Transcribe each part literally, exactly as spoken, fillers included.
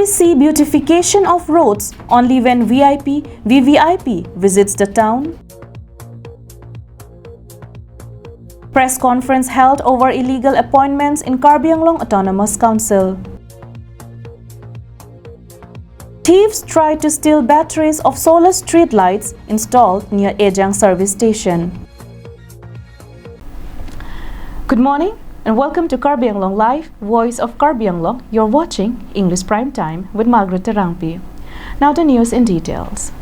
See beautification of roads only when V I P, V V I P visits the town. Press conference held over illegal appointments in Karbi Anglong Autonomous Council. Thieves try to steal batteries of solar street lights installed near Ejang service station. Good morning and welcome to Karbi Anglong Live, Voice of Karbi Anglong. You're watching English Prime Time with Margaret Terangpi. Now the news in details.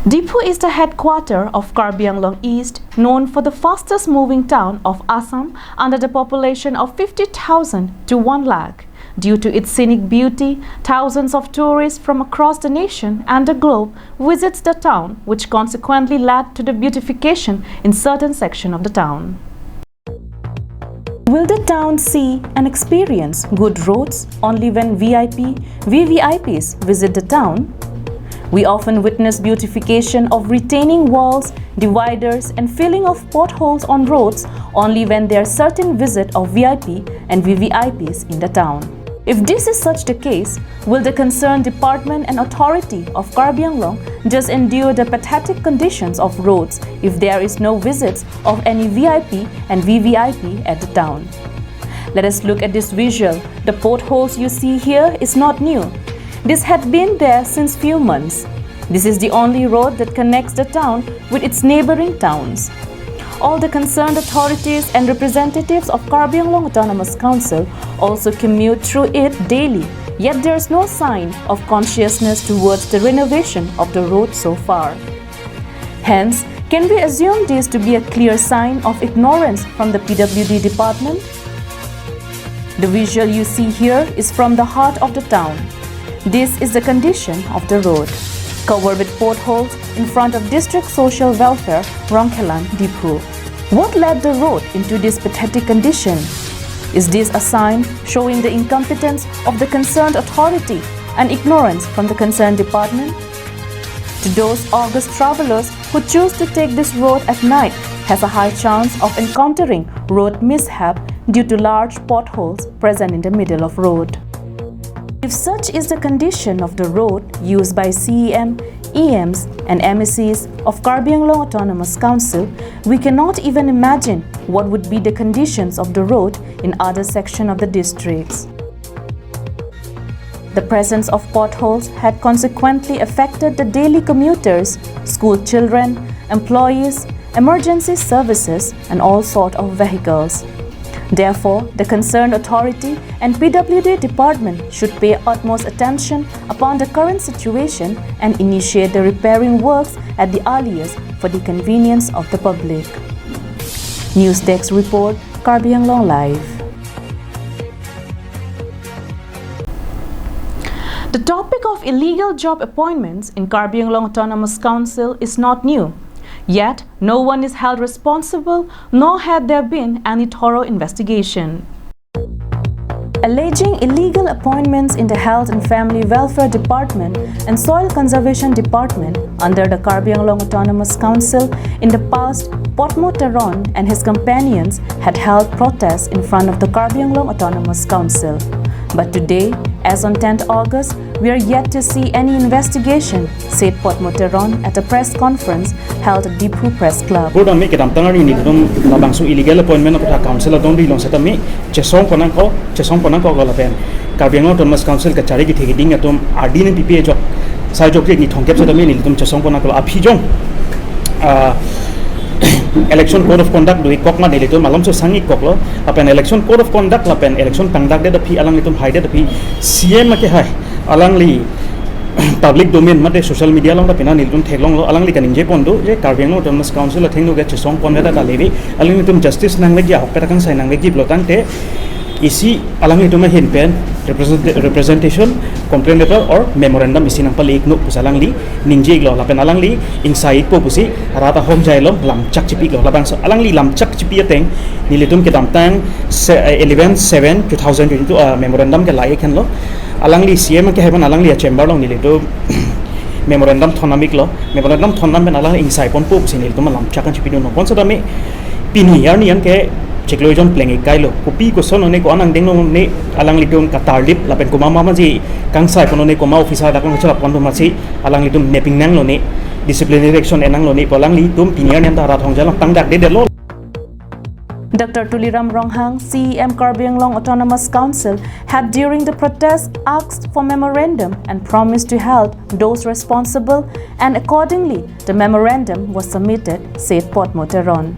Diphu is the headquarter of Karbi Anglong East, known for the fastest moving town of Assam, under the population of fifty thousand to one lakh. Due to its scenic beauty, thousands of tourists from across the nation and the globe visits the town, which consequently led to the beautification in certain section of the town. Will the town see and experience good roads only when V I P, V V I Ps visit the town? We often witness beautification of retaining walls, dividers, and filling of potholes on roads only when there are certain visit of V I P and V V I Ps in the town. If this is such the case, will the concerned department and authority of Karbi Anglong just endure the pathetic conditions of roads if there is no visits of any V I P and V V I P at the town? Let us look at this visual. The potholes you see here is not new. This had been there since few months. This is the only road that connects the town with its neighboring towns. All the concerned authorities and representatives of Karbi Anglong Autonomous Council also commute through it daily, yet there is no sign of consciousness towards the renovation of the road so far. Hence, can we assume this to be a clear sign of ignorance from the P W D department? The visual you see here is from the heart of the town. This is the condition of the road, covered with potholes in front of District Social Welfare, Rongkhelan, Diphu. What led the road into this pathetic condition? Is this a sign showing the incompetence of the concerned authority and ignorance from the concerned department? To those august travelers who choose to take this road at night has a high chance of encountering road mishap due to large potholes present in the middle of road. If such is the condition of the road used by C E M, E Ms and M A Cs of Karbi Anglong Autonomous Council, we cannot even imagine what would be the conditions of the road in other section of the districts. The presence of potholes had consequently affected the daily commuters, school children, employees, emergency services, and all sort of vehicles. Therefore, the concerned authority and P W D department should pay utmost attention upon the current situation and initiate the repairing works at the earliest for the convenience of the public. News Desk Report, Karbi Anglong Live. The topic of illegal job appointments in Karbi Anglong Autonomous Council is not new. Yet, no one is held responsible, nor had there been any thorough investigation. Alleging illegal appointments in the Health and Family Welfare Department and Soil Conservation Department under the Karbi Anglong Autonomous Council in the past, Potmo Teron and his companions had held protests in front of the Karbi Anglong Autonomous Council. But today, as on tenth August, we are yet to see any investigation, said Potmo Teron at a press conference held at Diphu Press Club. Board ami kedamtang arni nelitum labangso illegal appointment of the council adong di long setame chesong ponangkok, chesong ponangkok lo lapen Karbi Anglong Autonomous Council kachari kethe keding atum ardi nangpipe ajok, sai jokjek ni thomkep setame nelitum chesong ponangkok lo aphi jong, ah, election code of conduct do-ikkok ma nelitum malomso sang-ikkok lo, lapen election code of conduct lapen election tangdakdet aphi alanglitum haidet aphi C M akehai alangli public domain mate social media along ta pina nelitum theklong lo, alangli kaningje pon do je Karbi Anglong Autonomous Council athengno ke chesong pon ta ta leve, alanglitum justice nangvekji, ahokpet akangsai nangvekji pulo tangte isi alanglitum ahin pen represent-, representation, complaint letter or memorandum isi nangpale-iknon pusi alangli ningje-iklo lapen alangli ingsai-ikpo pusi rat ahom jailom lamchak chipi-iklo. Labangso alangli lamchak chipi ateng nelitum kedamtang se-, eh, eleven seven two thousand twenty-two, ah, memorandum ke la-ik henlo. Alangli C M akehai pen alangli a-chamber along nelitum memorandum thondam-iklo. Memorandum thondam pen alangli ingsai ponpo pusi nelitum lamchak an chipi-iknon. Bonsitame pini arni an ke Chiklo ejon pleng ikailo. Kopi koson one ko-an angdeng lone alanglitum katarlip lapen komat mama ji kangsai pon one komat officer dak kangchelap pon atum masi alanglitum nepingnang lone, disciplinary action enang lone pu alanglitum pini arni anta rat hongja along tangdakdedetlo. Doctor Tuliram Ronghang, C E M Karbi Anglong Autonomous Council, had during the protest asked for memorandum and promised to help those responsible, and accordingly, the memorandum was submitted, said Podmo Teron.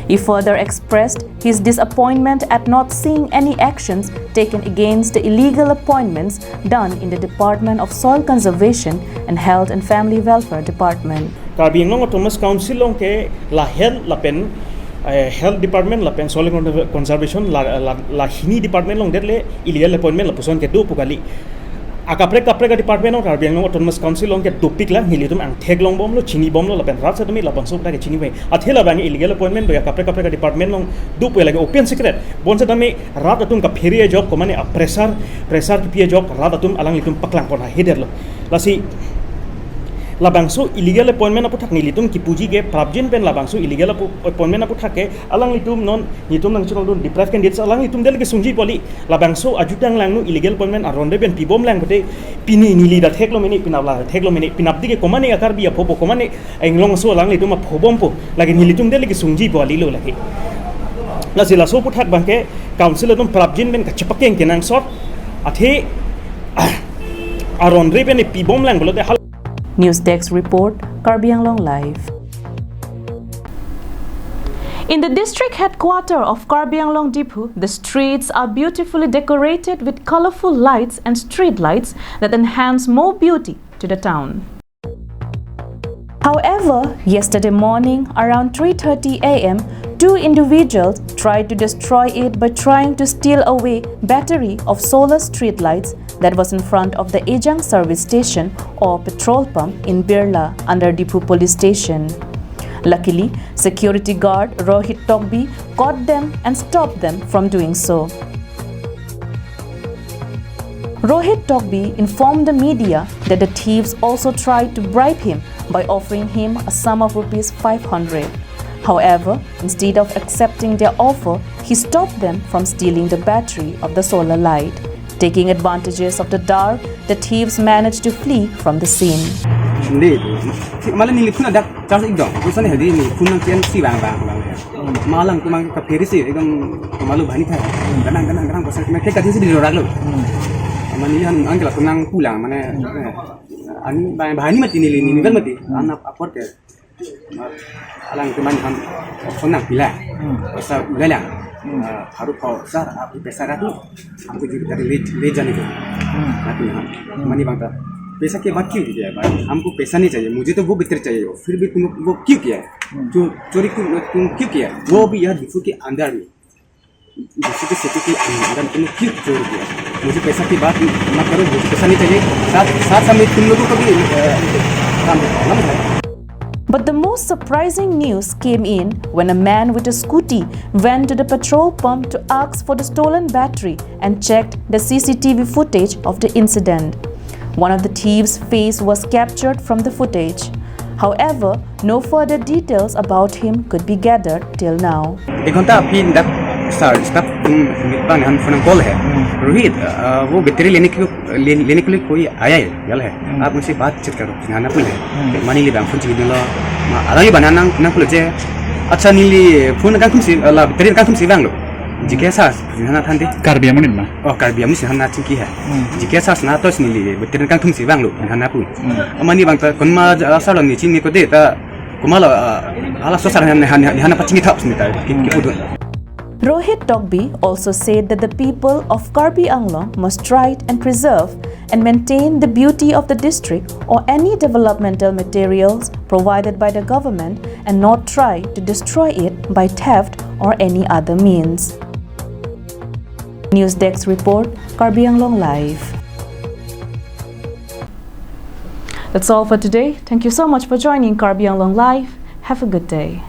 He further expressed his disappointment at not seeing any actions taken against the illegal appointments done in the Department of Soil Conservation and Health and Family Welfare Department. Karbi Anglong Autonomous Council along ke la health lapen, eh, health department lapen soil con-, conservation la, la, la hini department along det le illegal appointment lapuson kedo pu kali. Akaprek kaprek a-department along Karbi Anglong Autonomous Council along ke dopik lang, nelitum angthek longbomlo, chinibomlo lapen rat setame labangso dak ke chini bai. Athe labang illegal appointment do akaprek kaprek a-department along do pu lake open secret. Bonsetame rat atum kaphere ajok, komane a-pressure, pressure kipi ajok rat atum alanglitum paklang pon ahedetlo. Lasi labangso illegal appointment aputhak nelitum kipuji ke prapjin pen labangso illegal apo-, appointment aputhak ke alanglitum non nelitum nangchonong dun deprived candidates alanglitum det le kesungji pu kali. Labangso ajutang langno illegal appointment aron de pen pibom lang pute pini neli dak theklo mene, pinap la theklo mene, pinapdi ke komane a-Karbi aphopo, komane Anglong aso alanglitum aphobompo, lake nelitum det le kesungji pu kalilo lake. Lasi laso aputhak abang ke council atum prapjin pen kachepakeng kenangsot, athe aron re pen pibom lang pulote hal. News Desk Report, Karbi Anglong Live. In the district headquarter of Karbi Anglong Diphu, the streets are beautifully decorated with colorful lights and street lights that enhance more beauty to the town. However, yesterday morning around three thirty a m, two individuals tried to destroy it by trying to steal away battery of solar street lights that was in front of the Ejang service station or petrol pump in Birla under Diphu police station. Luckily, security guard Rohit Tokbi caught them and stopped them from doing so. Rohit Tokbi informed the media that the thieves also tried to bribe him by offering him a sum of rupees five hundred. However, instead of accepting their offer, he stopped them from stealing the battery of the solar light. Taking advantages of the dark, the thieves managed to flee from the scene. Hindi. Malah neli phone dak charge ik dong. Terus ini hadi neli phone nang T N C bang bang bang. Malang tumang kaphere si ekdom malu bani tha. Ganang ganang ganang pasal kami kek kaji si di orang lo. Mani han angkel aku nang pulang mana. Ani bang bahani mati neli neli kan mati. Anak apor ke. Alang teman ham phone nang pila. Pasal udah lang. Haru kau sar aku pesa ratu. हमको जो ले, ले जाने को। हम्म। आदमी, हाँ। हम्म। मनी मांगता, "पैसा के बात क्यों किया भाई? हमको पैसा नहीं चाहिए, मुझे तो वो बेहतर चाहिए।" फिर भी तुम वो क्यों किया? हम्म। जो चोरी तुम, तुम क्यों किया? वो भी यहाँ डिफू के अंदर में। डिफू के सिटी के अंदर तुमने क्यों चोरी किया? मुझे पैसा की बात मत करो, मुझे पैसा नहीं चाहिए। साथ, साथ साथ में तुम लोगों को भी, अ, काम, मालूम है? But the most surprising news came in when a man with a scooty went to the petrol pump to ask for the stolen battery and checked the C C T V footage of the incident. One of the thieves' face was captured from the footage. However, no further details about him could be gathered till now. एक घंटा अभी तक sir, staff तुम बंग हम phone call है। हम्म। रोहित, अ, वो बैटरी लेने के, ले-, लेने के लिए कोई आया है, गल है। हम्म। आप उनसे बातचीत करो, ध्यान रखो है। हम्म। Mani li bang phone chini lo, ma, alang li bang nang, nang pulo je, "Acha neli phone kangthum si, la, battery kangthum si vanglo." G K S R, nana than de. Karbi amonit ma? Oh, Karbi amonit si hana chingki hai. Hmm. G K S R na tos neli battery kangthum si vanglo, hana pu. Hmm. Mani bang ta, kon ma, ah, sar lo ni chini ko de ta, kumalo, ah, ala so sar han, han, han, hana pachini thap sini ta, ki, ki pudun. Rohit Tokbi also said that the people of Karbi Anglong must try and preserve and maintain the beauty of the district or any developmental materials provided by the government and not try to destroy it by theft or any other means. News Desk Report, Karbi Anglong Live. That's all for today. Thank you so much for joining Karbi Anglong Live. Have a good day.